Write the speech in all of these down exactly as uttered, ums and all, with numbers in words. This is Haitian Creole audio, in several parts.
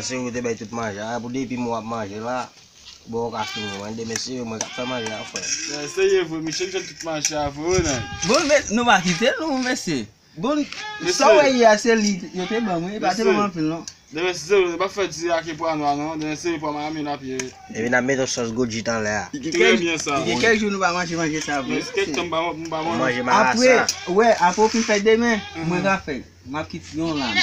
Se ou te bay tout manje a, pou depi mwen ap manje la, bon, ou ka fini, mwen, demen se mwen k ap fè manje a, frè. Serye vre, Michel jwenn tout manje a vre, wi, non? Bon, men, nou pa kite nou, mesye. Bon, sa w wè yè, se li yo te ban m, wi, pa te ban m anpil, non. Demen se serye, pa fè di ake pwa nwa, non. Demen se pwa Miami n ap ye. Epi n ap mete yon sòs goji anlè a. Trè byen sa. Gen kèk jou nou pa manje manje sa vre. Manje marasa. Apre, wè, apre w fin fè demen, mwen ka fè. M ap kite yon lam.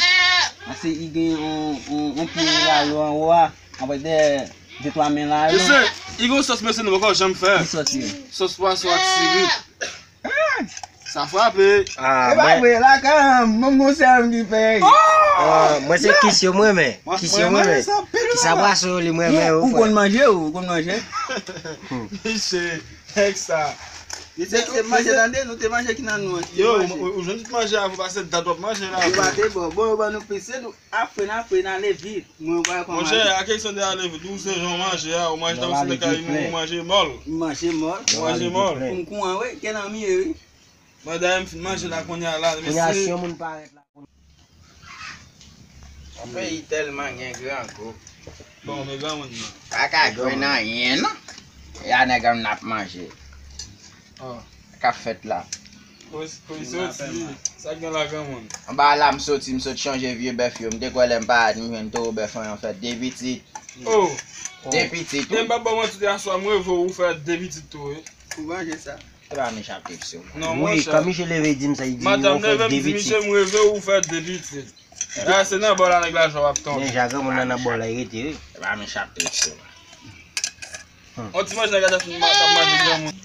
Pase i gen yon, yon, yon pye lalo anwo a. Apre dèyè de twa men lalo. Mesye, i gen yon sòs mesye nou poko janm fè. Ki sòs ye? Sòs pwason ak sirik. Sa frape. E pa vre, lakay an, mwen m gon sè m ki fè. Mwen se kis yo m renmen. Kis yo m renmen. Kis a pwason yo li m renmen yo. Ou konn manje, ou konn manje. Misye, nèg sa. Misye, se manje tande, nou te manje ki nan nou an. Yo, ou jwenn tout manje a, pou pase dat w ap manje la. Ou pa te bon, bon, yo ban nou pise, nou apre n apre n ale vit. Mwen, ou pa konn manje. Monchè, a kesyon de ale vit, ou se jan w manje a, ou manje tankou se nan kay moun, ou manje mòl. M manje mòl. Ou manje mòl. Pou m kouran, wi, kè nan m ye, wi. Mwen dayè m fin manje la kounye a la, mesye. Kounye a si yon moun parèt la pou Yon peyi tèlman gen grangou. Bon, men granmoun nan. Pa ka jwenn anyen non. E a nèg an n ap manje. Sa k ap fèt la? Kote w soti? Sa k gen la granmoun? Anba la m soti, m sot chanje vye bèf yo. M te kwè lè m parèt m jwenn towo bèf an fè de pitit. Oh! De pitit wi. Men m p ap ba w manti, aswè a m reve w ou fè de pitit tou wi. Ou manje sa. Se pa Michel k te pse w. Non monchè. Wi, kan Michel leve di m sa, li di m ou fè de pitit. Madanm leve m di Michel m reve w ou fè de pitit. La se nan bòl la nèg la jò w ap tonbe. Men ja granmoun nan nan bòl la li rete wi. Se pa Michel k te pse w. On ti manje nèg la t ap manje granmoun.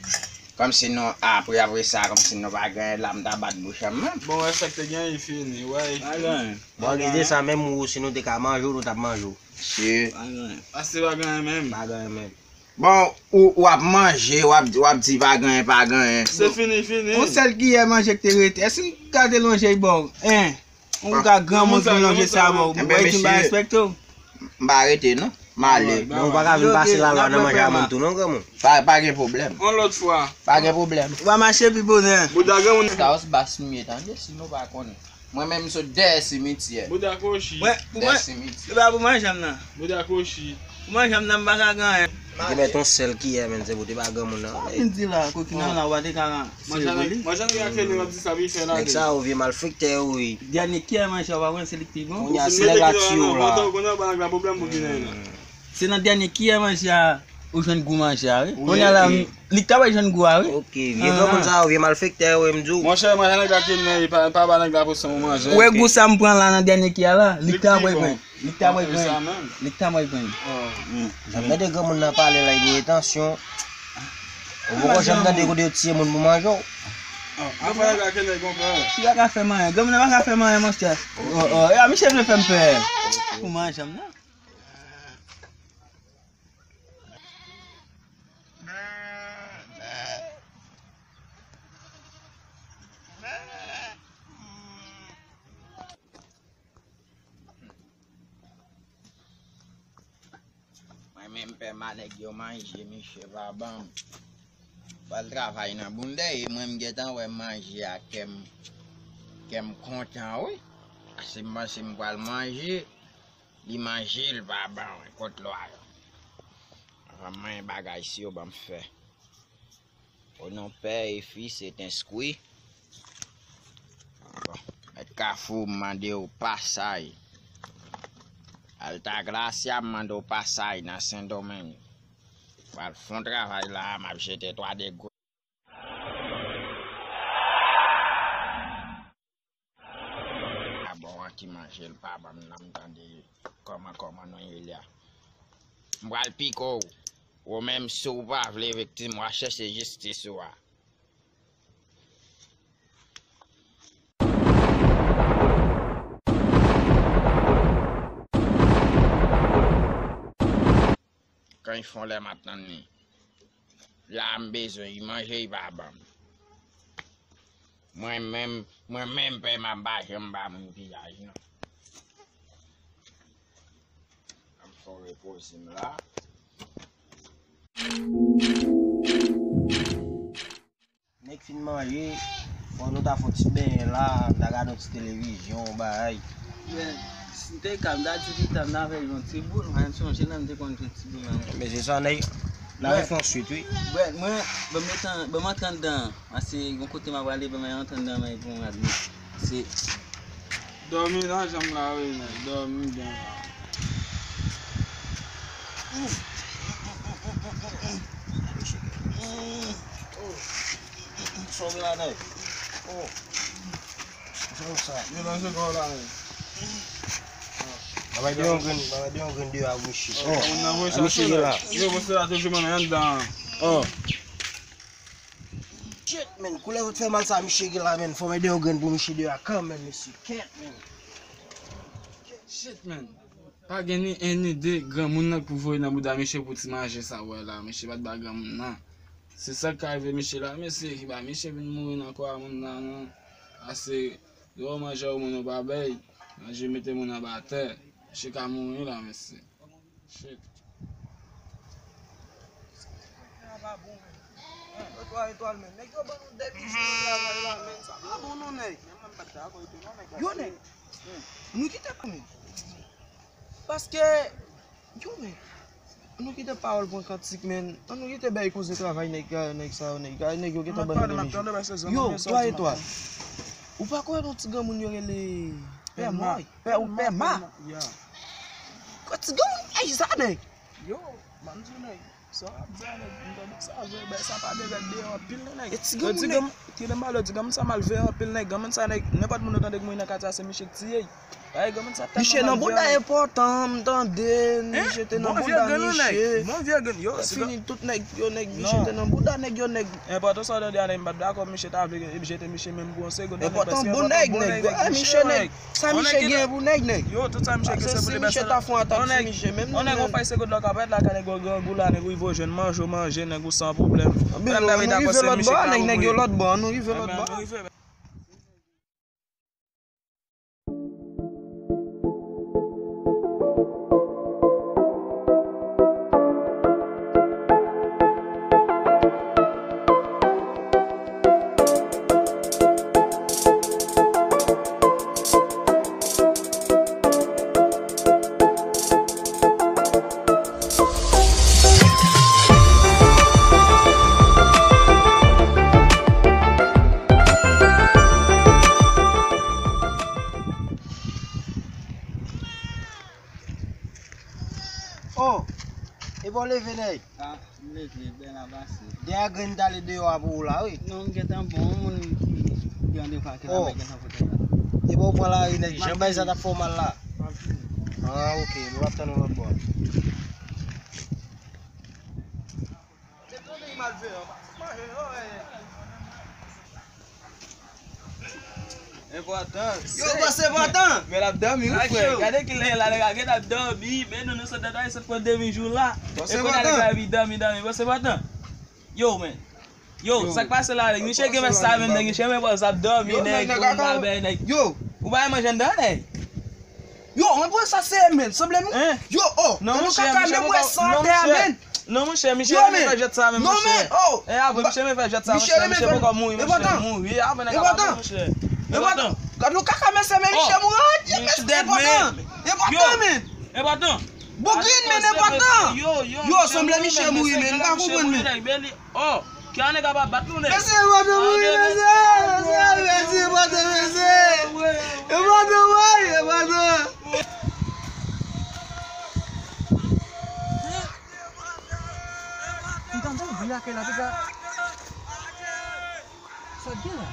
Kòmsi nou apre apre sa kòmsi nou pa gen la m ta bat bouch an menm. Bon wè sa k te gen li fini wè li fini. Bon angiz de sa menm ou si nou te ka manje w nou t ap manje w. Si. Pase pa gen anyen menm. Pa gen anyen menm. Bon, ou, w ap manje, w ap, w ap di pa gen anyen, pa gen anyen. Se fini, fini. Yon sèl kiyè manje k te rete. Èske m ka te lonje l ba w? Hein? Ou ka granmoun pou lonje sa ba w. Ou kwè di m pa respekte w? M pa rete non. M ale. Men ou pa ka vin pase lalwa nan manje a moun tou non, granmoun. Pa, pa gen pwoblèm. Yon lòt fwa. Pa gen pwoblèm. Ou pa mache pi bonè. Bouda granmoun. Sa w se bas m ye tande, si nou pa konnen. Mwen menm m sot dèyè simityè. Bouda kochi. Dèyè simityè. E pa pou manjan m nan. Bouda kochi. Pou manjan m nan m pa ka gen anyen. Ou te mèt yon sèl kiyè menm se pou te ba granmoun nan. Sa w vin di la, koki nan la ou pa te ka manje pou li. Manje nan gate li w ap di sa pi fè la. Nèg sa yo vye malfektè yo wi. Dènye kiyè manje a ou pa wè se li k pi bon. Kounye a se lè yo ap tiye w la. Se nan dènye kiyè manje a. Ou jwenn gou manje a wi. Kounye a la li ta bay jwenn gou a wi. Ok, vye granmoun sa yo, vye malfektè yo wi m di w. Monchè manje nèg la ki men pa pa ba nèg la pou san ou manje. Ou wè gou sa m pran la nan dènye ki a la, li ta bay pran. Li ta bay pran. Li ta bay pran. Jan m tande granmoun nan pale la li gen entansyon. Ou poko janm tande kote yo tiye moun pou manje w. Afè nèg la ki nèg konpè. Li pa ka fè m anyen, granmoun nan pa ka fè m anyen monchè. Oh oh, misye vle fè m pè. Pou manje m nan. Mwen menm pè ma nèg yo manje misye pa ban m. Pral travay nan boundè e mwen m gentan wè manje a kè m kè m kontan wi. Paske m panse m pral manje. Li manje l pa ban mwen kot lwa yo. Avan m manyen bagay si yo ban m fè. O non Pè e Fis e Tentespri. Bon, mèt Kafou m mande w pasay. Altagracia m mande w pasay nan Sendomeng. Pral fon travay la a m ap jete twa de gwo. A bon an ki manje l pa ban m nan m tande kòman kòman nou ye la. M pral pike w. Ou menm si w pa vle viktim w a chèche jistis ou a. Kan y fon lè m ap tann li. La m bezwen y manje y pa ban m. Mwen menm, mwen menm pè m ap ba janm ba moun piyaj non. An m fè yon repoze m la. Nèg fin manje, fò nou ta fè yon ti benyen la, nou ta gade yon ti televizyon, yon bagay. Si m te ka, m ta di pita m ta fè yon ti boul, mwen sonje lè m te konn fè ti boul la. Men se sa, nèg. N a refè yon swit, wi. Brèt, mwen, ban m met an, ban m antre anndan an. Pase yon kote m ap prale, ban m antre anndan an, mwen pou m rad mwen. Se dòmi nan janm la, wi, nèg. Dòmi byen la. Sòm la, nèg. Oh. Sa sa. Yo nan je kò la, men. Bagay de yon grenn, bagay de yon grenn deyò a misye. Oh, moun nan voye sa misye la. Yo, misye la toujou menm anndan. Oh. Shit, man, koulè vòt fè mal sa misye gen la, man. Fò mete yon grenn pou misye deyò a kanmenm, mesye. Kèt, man. Shit, man. Pa gen ni en ni de granmoun nan k pou voye nan bouda misye pou ti manje sa w wè la. Misye pa t ba granmoun nan. Se sa k ka rive misye la, mesye, ki ba misye vin mouri nan kò a moun nan, non. Ase, yo manje yon moun yo pa bay, manje mete moun anba tè. Misye ka mouri la, mesye. Shit. Sa pa bon, men. Etwal, etwal, men. Nèg yo ban nou de misyon nan travay la, men. Sa pa bon, non, nèg. Yo, nèg. Nou kite pa, men. Paske, yo, men. Nou kite pawòl pran kantik, men. Ann nou kite bay koze travay nèg, nèg sa yo, nèg, nèg yo gentan ban nou de misyon. Yo, etwal, etwal. Ou pa kwè non ti granmoun yo rele Pè Mwa? Pè, ou Pè Ma? Kwè ti granmoun, ey, sa, nèg. Yo, ban m di w, nèg. Sa w ap di a, nèg, m tande sa vre, bay sa pa de rèd deyò anpil, non, nèg. E ti granmoun, nèg. Ti granmoun sa malveyan anpil, nèg. Granmoun sa, nèg, nenpòt moun ou tande k mouri nan katye a, se misye k tiye l. Ay, granmoun sa tèlman malveyan, nèg. Misye nan bouda enpòtan, m tande, misye te nan bouda misye. Bon vye grenn, yo, fini tout nèg yo, nèg, misye te nan bouda nèg yo, nèg. Enpòtan sa w tande a, nèg, m p ap dakò, misye ta vle jete misye menm pou yon segonn, nèg, paske enpòtan bon nèg, nèg. Misye, nèg. Sa misye gen pou nèg, nèg? Yo, tout sa misye gen se pou li. Misye ta fon atak sou misye menm, non, nèg. Yon fay se kote lòk ap la ka nèg yo grangou la, nèg ou rive w jwenn manje, w manje, nèg ou san pwoblèm. Ann rive lòt bò a, nèg, nèg yo lòt bò a, nou rive lòt bò a. Oh, e bon leve nèg. Ah, m leve, bèl avase. Dèyè grenn tale deyò a pou ou la, wi. Non, m gentan bon, yon moun ki gen yon defa ki la bay gentan fout la. E bon, pran lari nèg, jan bay sa t ap fè w mal la. Ah, ok, nou ap tann ou lòt bò. Enpòtan. Yo, bòs enpòtan. Men l ap dòmi, wi, frè. Gade kilè la, nèg la gen ap dòmi. Men nou, nou sot dèyè, sot pran demi jou la. Bòs enpòtan. E kounye a nèg la anvi dòmi, dòmi. Bòs enpòtan. Yo, men. Yo, sa k pase la, nèg? Misye gen mès sa menm, nèg. Misye men bòs ap dòmi, nèg. Yo, nèg, nèg, nèg. Yo, ou pa manje anndan, nèg? Yo, mwen pran sa se men, sanble m. Yo, oh, non, misye, kaka, men mwen san atè a, men. Non, monchè, misye renmen fè jwèt sa menm, monchè. E, avè, misye renmen fè jwèt sa, monchè. Misye poko mouri, monchè. Mouri, avè nèg ap mouri, monchè. Enpòtan. Gad yon kaka, men se men misye mouri. Enpòtan. Enpòtan, men. Enpòtan. Bougrin, men enpòtan. Yo, sanble misye mouri, men. M pa konprann, men. Oh, ki ane nèg ap bat nou, nèg? Mesye, enpòtan mouri, mesye. Mesye, enpòtan, mesye. Enpòtan, woy, enpòtan. M tande yon bri lakay la, piga. Sa k gen la?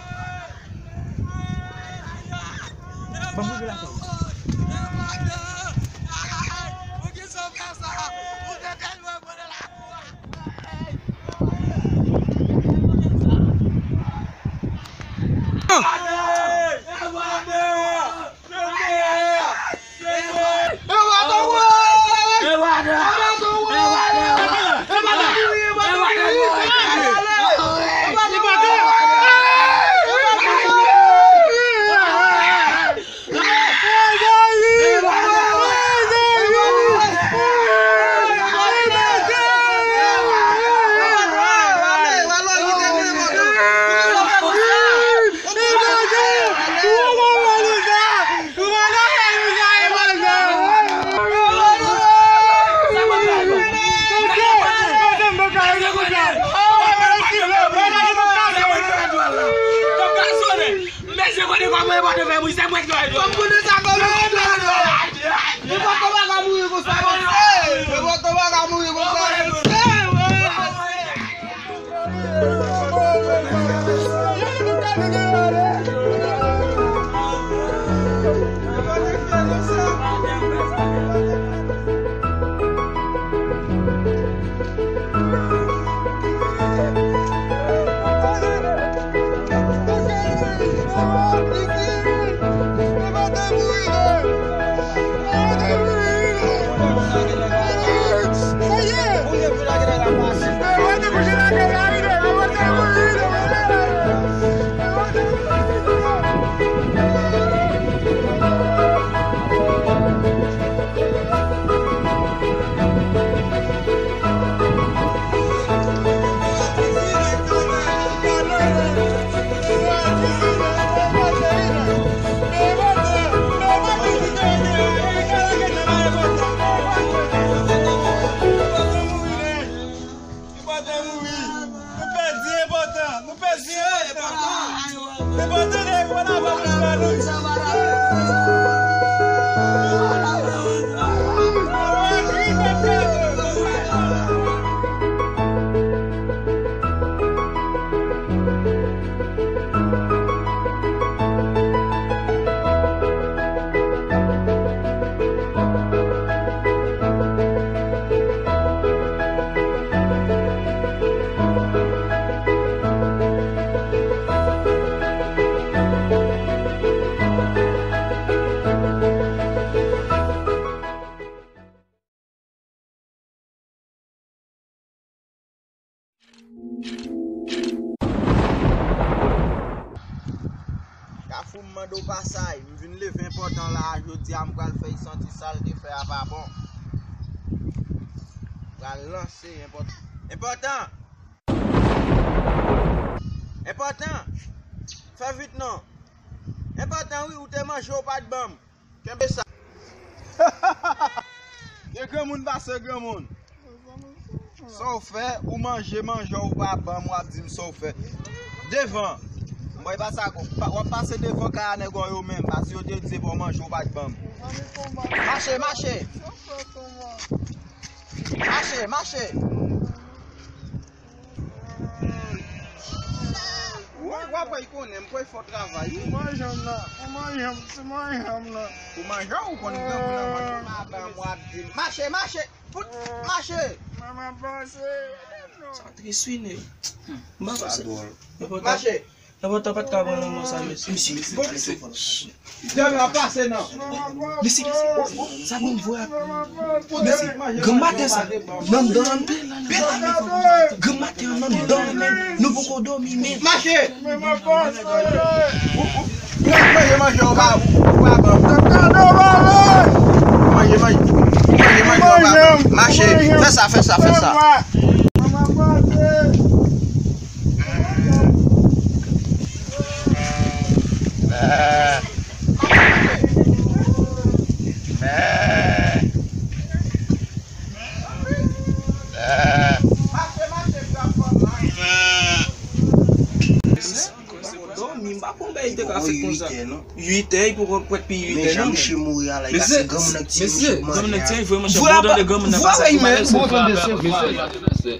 Ban m rive lakay. Kafou, m mande w pasaj. M vin leve enpòtan la a jodi a, m pral fè l santi sa l te fè a pa bon. M pral lanse enpòtan. Enpòtan! Enpòtan! Fè vit non! Enpòtan wi, ou te manje, ou pa t ban m. Kenbe sa. Gen granmoun pase granmoun. Sa w fè, ou manje, manje, ou pa ban m, w ap di m sa w fè. Devan. Mwen pa sa, w ap pase devan kay a nèg yo menm, paske yo te di se pou w manje, ou pa t ban m. Mache, mache. Mache, mache. Ou, w ap wè, konnen m kwè fò travay wi. Ou manje m nan, ou manje m, ti manje m nan. Ou manje, ou konn granmoun nan manje. Madanm w ap di m, mache, mache, fout, mache. Manman panse. Sa tris wi, nèg. M pa panse. Mache. Nan pòt pa t ka pran lanmò sa, mesye. Mesye, mesye. Dèyè a pase nan. Mesye, mesye. Sa bon vre. Mesye, granm maten sa. Nan dan an pil. Granm maten an nan dan an, men. Nou poko dòmi, men. Mache. Manje, manje, ou pa, ou pa ban. Manje, manje. Manje, manje, ou pa ban. Mache. Fè sa, fè sa, fè sa. Dòmi, m pa konn bagay te ka fèt konsa. Uit è, li poko prèt pi uit è, non. Men jan misye mouri a la, li ka se granmoun ak ti mesye, granmoun ak ti vre, monchè, bon tande granmoun nan pase kou malè. Mesye, mesye,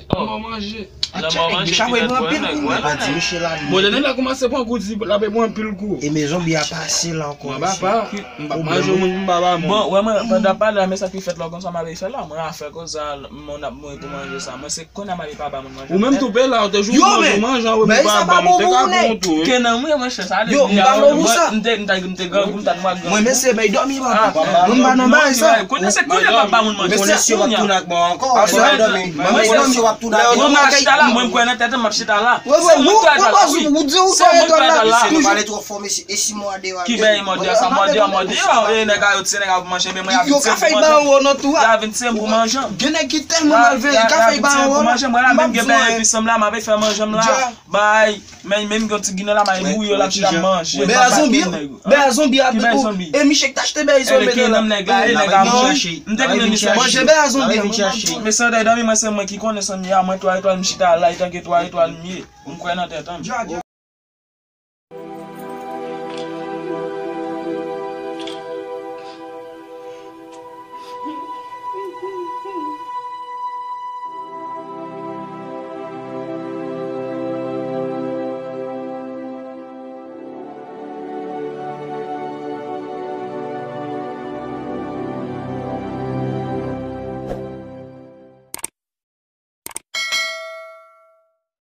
manje. Atchè, nèg deja wè pran anpil kou, men pa di misye la. Bon, lè nèg la kòmanse pran kou, di l ap pran anpil kou. E men zonbi a pase la ankò, mesye. Mwen pa pa, m pa manje moun, m pa ba moun. Bon, wè mwen, pandan pale la, men sa ki fèt la, konsa m ap fè la, mwen afè konsa, moun ap mouri pou manje sa. Mwen se kounye a m ale pa ba moun manje. Ou menm tou pè la, ou te jwenn manje, ou manje, ou pa ba moun, te ka bon tou, wi. Ke nan mwen, mwen chè sa, yo, m pa bon pou sa. M te, m te, m te grangou, m ta mwa grangou. Mwen, mesye, bay dòmi, papa. Mwen pa nan bagay sa. Kounye a se kounye a m ap ba moun manje. Mesye, si w ap tounen ak mwen ankò, w ap dòmi. Mwen, mesye, si w ap tounen ak mwen. Mwen, m ap chita la, mwen, m kwè nan tèt, m ap chita la. Se mwen k al la, wi. Se mwen k al la. Mesye, nou pale twò fò, mesye. E si mò a deyò a? Ki bèy mò deyò sa? Mò deyò, mò deyò. E nèg a yo, se nèg a ap manje, men mwen ap vitim pou manje. Yo ka fè ba ou non tou. Y a vitim pou manje. Gen nèg ki tèlman malveyan, ka fè ba ou non. Mwen la menm gen bèy epi sanm la, m ap fè manje m la. Bay, men menm gen ti ginen la, m ap bouyi yo, l ap chita manje. Bèy a zonbi, bèy a zonbi a pito. E misye ki t achte bèy zonbi la. E nèg la, e nèg a manje. M te konnen misye manje bèy a zonbi a. Mesye, dòmi mwen se mwen ki konnen sanm ya, mwen twa etwal, m chita la, e tanke twa etwal m ye. M kwè nan tèt an.